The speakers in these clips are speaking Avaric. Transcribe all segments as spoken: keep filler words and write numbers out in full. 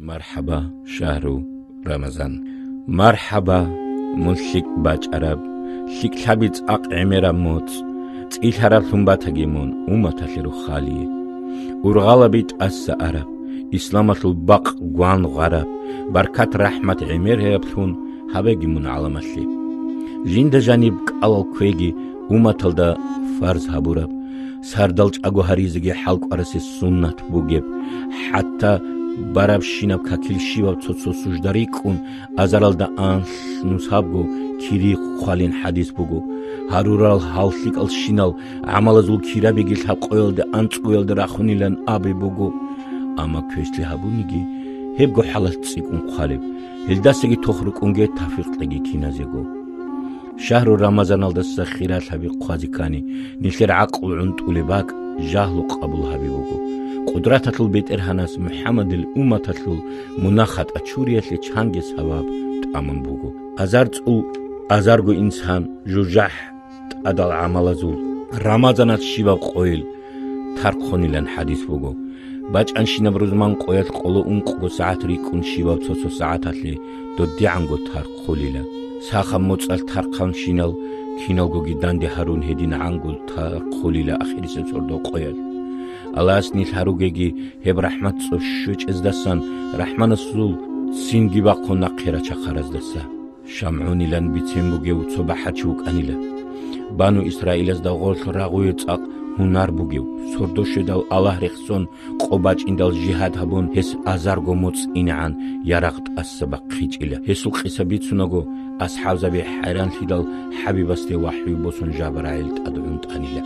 Мархаба, шагьру Рамазан! Мархаба, мун лъикӀ бачӀараб, лъикӀлъаби цӀакъ гӀемераб моцӀ! ЦӀилъараблъун батаги мун умматалъе руххалие. Ургъалаби тӀаса араб, исламалъул бакъ гван гъвараб, баркат-рахӀмат гӀемер гьераблъун гьабеги мун гӀаламалъе. Жинда жаниб кӀалал кквеги умматалда фарз гьабураб, сардал чӀаго гьаризеги хӀалкӀварасе суннат бугеб, хӀатта барабщинаб какил щибаб цо-цо сужда рикӀкӀун, азаралда анлъ нусабго кири хъвалин хӀадис буго. Гьарурал гьал лъикӀалщинал гӀамалазул кирабиги лъабкъоялда анцӀгоялда рахунилан абе буго. Амма квешлъи гьабуниги, гьебго хӀалалъ цӀикӀкӀун хъвалеб, гьелдасаги тохрукӀунге тавфикъ кьеги киназего. Шагьру Рамазаналдаса хиралъаби хъвазе ккани, нилъер гӀакълу гӀунтӀулеб бакӀ жагьлу къабул гьаби буго. Къудраталъул БетӀергьанас МухӀаммадил умматалъул мунагь-хатӀа чуриялъе чанги сабаб тӀамун буго. Азар цӀул азарго инсан жужахӀ тӀадал гӀамалазул Рамазаналъ щибаб къойил тархъунилан хӀадис буго. БачӀанщинаб рузман къоялъ къоло ункъго сагӀат рикӀкӀун щибаб цо-цо сагӀаталъе додигӀанго тархъулила. Сахаб моцӀалъ тархъанщинал киналгоги данде гьарун гьедин гӀанго тархъулила ахирисеб сордо къоялъ. Аллагьас нилъ гьаругеги гьеб рахӀмат цӀоб щвечӀездасан рахӀманасул цинги бахъун нахъе рачахъараздаса. ШамгӀунилан бицен бугев цо бахӀарчи вукӀанила. Бану Исраилазда гъорлъ рагъуе цӀакъ гьунар бугев, сордо щведал Аллагь рехсон къо бачӀиндал жигьад гьабун, гьес азарго моцӀ инегӀан ярагъ тӀаса бахъичӀила. Гьесул къиса бицунаго, асхӀабзаби хӀайранлъидал ХӀабибасде вахӀю босун ЖабрагӀил тӀад гӀунтӀанила.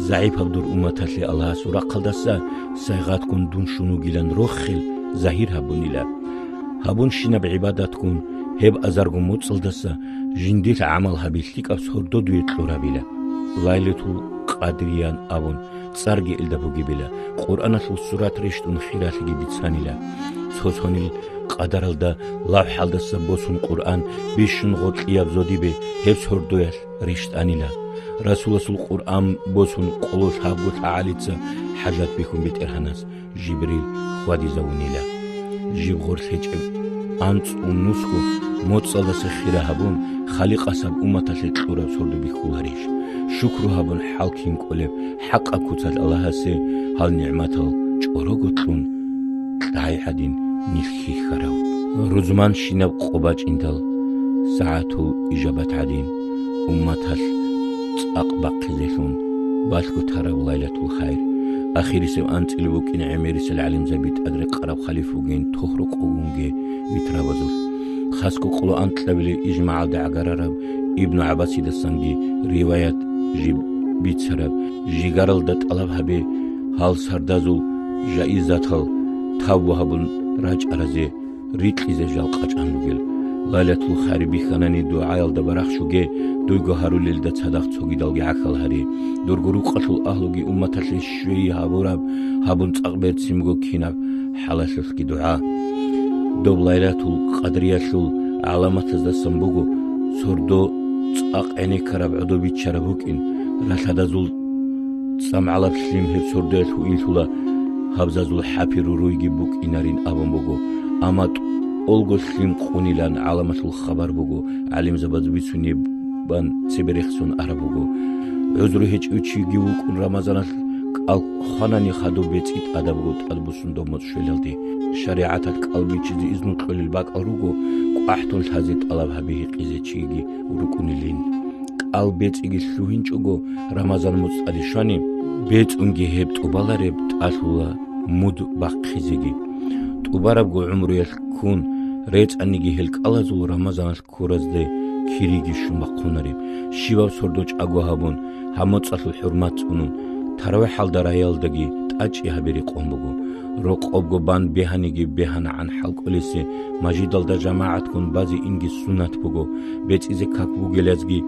ЗагӀипаб дур умматалъе Аллагьасул рахъалдаса сайгъатгун дун щун вугилан рохел загьир гьабунила. Гьабунщинаб гӀибадатгун гьеб азарго моцӀалдаса жиндилъ гӀамал гьаби лъикӀаб сордо дуе кьурабила. Лайлатул Къадриян абун цӀарги илда бугебила, Къуръаналъул сурат рещтӀун хиралъиги бицанила. Цо-цонил къадаралда лавхӀалдаса босун Къуръан бищун гъоркьияб зодибе гьеб сордоялъ рещтӀанила. Расуласул Къуръан босун къоло лъабго лъагӀалица хӀажат бихьун БетӀергьанас Жибрил хьвадизавунила. Жиб гъорлъ гьечӀеб анцӀго нусго моцӀалдаса хира гьабун, Халикъасаб умматалъе кьураб сордо бихьуларищ? Шукру гьабун хӀалкин кӀолеб хӀакъаб куцалъ Аллагьасе гьал нигӀматал чӀорого кьун, кьай гӀадин нилъ хьихьарав. Рузманщинаб къо бачӀиндал, сагӀатул ижабат гӀадин, умматалъ цӀакъ бахъизелъун балъго тараб Лайлатул Хайр. Ахирисеб анцӀила букӀин гӀемерисел гӀалимзаби тӀадрекъараб халиф вугин тохрукъугунги витрабазулъ. Хасго къоло анкьабилеб ижмагӀалда гӀагарараб Ибну ГӀаббасидасанги риваят жиб бицараб, жигаралда тӀалаб гьабе, гьал сардазул жаизатал тавбу гьабун рачӀаразе рикьизе жал къачӀан ругел. Лайлатул Хайр бихьанани дугӀаялда барахщуге, дуйго гьарулелда цадахъ цогидалги гӀахьал гьаре. Дурго рукъалъул агьлуги умматалъе щвей гьабураб гьабун цӀакъ берцин буго кинаб хӀалалъулъги дугӀа. Доб Лайлатул Къадриялъул гӀаламатаздасан буго, сордо цӀакъ гӀенеккараб гӀодобиччараб букӀин, ралъадазул цӀамгӀалаб лъим гьеб сордоялъ гьуинлъула, гьабзазул хӀапи руруйги букӀинарин абун буго, амма тӀолго лъим къунилан гӀаламалъул хабар буго, гӀалимзабаз бицунеб бан цебе рехсон араб буго. ГӀузру гьечӀев чиги вукӀун Рамазаналъ кӀал хванани хадуб бецӀи тӀадабго тӀадбуссун доб моцӀ щвелалде. ШаригӀаталъ кӀал бичизе изну кьолел бакӀал руго, кӀвахӀтун лъазе тӀалаб гьаби гьикъизе чиги рукӀунилин. КӀал бецӀиги лъугьинчӀого Рамазан моцӀ тӀаде щвани, бецӀунги гьеб тӀубалареб тӀалъула муд бахъизеги. ТӀубарабго гӀумруялъ ккун рецӀаниги гьел кӀалазул Рамазаналъ ккуразде кириги щун бахъунареб, щибаб сордо чӀаго гьабун, гьаб моцӀалъул хӀурмат цӀунун, таравихӀалда раялдаги тӀачӀи гьаби рекъон буго. Рокъобго бан бегьаниги бегьанагӀан хӀалкӀолесе, мажидалда жамагӀатгун базе инги суннат буго, бецӀизе как бугелазги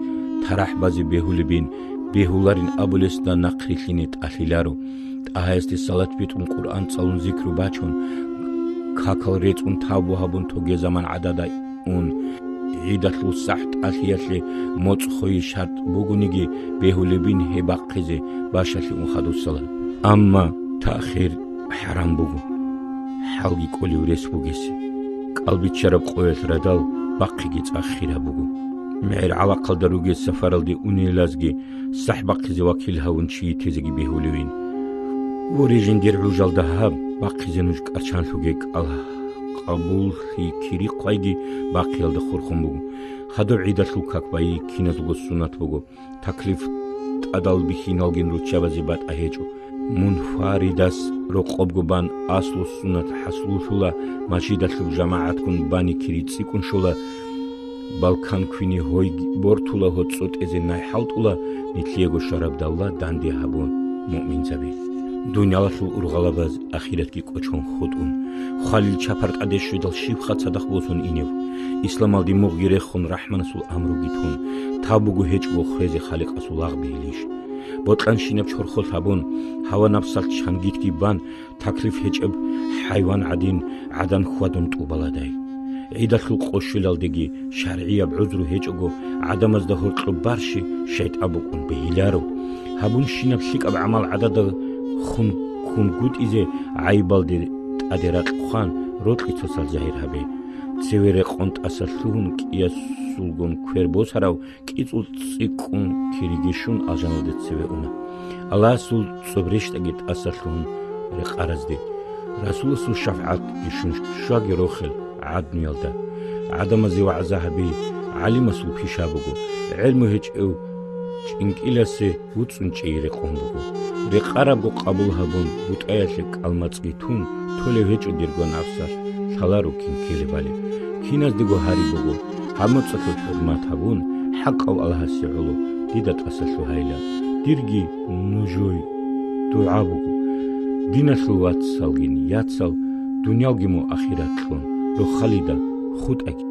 тарахӀ базе бегьулебин, бегьуларин абулесда нахърилълъине тӀалъиларо. ТӀагьаясде салат битӀун, Къуръан цӀалун, зикру бачун, какал рецӀун, тавбу гьабун, тоге заман гӀадада ун, гӀидалъул сахӀ тӀалъиялъе моцӀ хойи шартӀ бугониги, бегьулебин гьеб бахъизе башалъе ун хадусала. Амма таъхир хӀарам буго. хӀалги кӀолев рес бугесе. КӀалбиччараб къоялъ радал бахъиги цӀа хираб буго. МегӀер гӀалахъалда ругел сафаралде унелазги сахӀ бахъизе вакил гьавун чийи тезеги бегьулевин. Воре, жиндир гӀужалда гьаб, бахъизе нуж кӀарчанлъуге кӀал къабуллъи кири хъвайги бахъиялда хурхун буго. Хадуб гӀидалъул как байи киназулго суннат буго. Таклиф тӀадал бихьиналгин руччабазе батӀа гьечӀо. Мунфаридас рокъобго бан аслу суннат хӀаслулъула, масжидалъуб жамагӀатгун бани кири цӀикӀкӀун щола, балкан квине гьой бортула, гьоцӀо тӀезе най хӀалтӀула, нилъего шараб давла данде гьабун, муъминзаби. Дуниялалъул ургъалабаз ахиратги кӀочон хутӀун, хвалил чапар тӀаде щведал щибха цадахъ босун инев? Исламалде мугъги рехун, РахӀманасул амруги тун, тавбуго гьечӀого хвезе Халикъасул лагъ бегьилищ? Бокьанщинаб чорхолъ гьабун, гьава-напсалъ чангитги бан, таклиф гьечӀеб хӀайван гӀадин гӀадан хьвадун тӀубаладай. ГӀидалъул къо щвелалдеги шаргӀияб гӀузру гьечӀого, гӀадамазда гьоркьоб барщи шайтӀа букӀун бегьиларо. Гьабунщинаб лъикӀаб гӀамал гӀадада хун ккунгутӀизе гӀайибалде тӀаде ракь хъван, рокьи цоцал загьир гьабе. Цеве рекъон тӀаса лъугьун кӀиясулгун квер босарав кӀицӀул цӀикӀкӀун кириги щун алжаналде цеве уна. Аллагьасул цӀоб рещтӀаги тӀаса лъугьун рекъаразде. Расуласул шафагӀатги щун щваги рохел гӀаднуялда. ГӀадамазе вагӀза гьаби гӀалимасул пиша буго, гӀелму гьечӀев чӀинкӀиласе вуцӀцӀун чӀей рекъон буго. Рекъарабго къабул гьабун, бутӀаялъе кӀалмацӀги тун, толев гьечӀо дирго напсалъ, лъаларо кин ккелебали. Киназдего гьари буго, гьаб моцӀалъул хӀурмат гьабун, хӀакъав Аллагьасе гӀоло дида тӀаса лъугьайила. Дирги нужее дугӀа буго. Диналъул вацалгин яцал дуниялги мун ахират кьун, рохалида хутӀаги.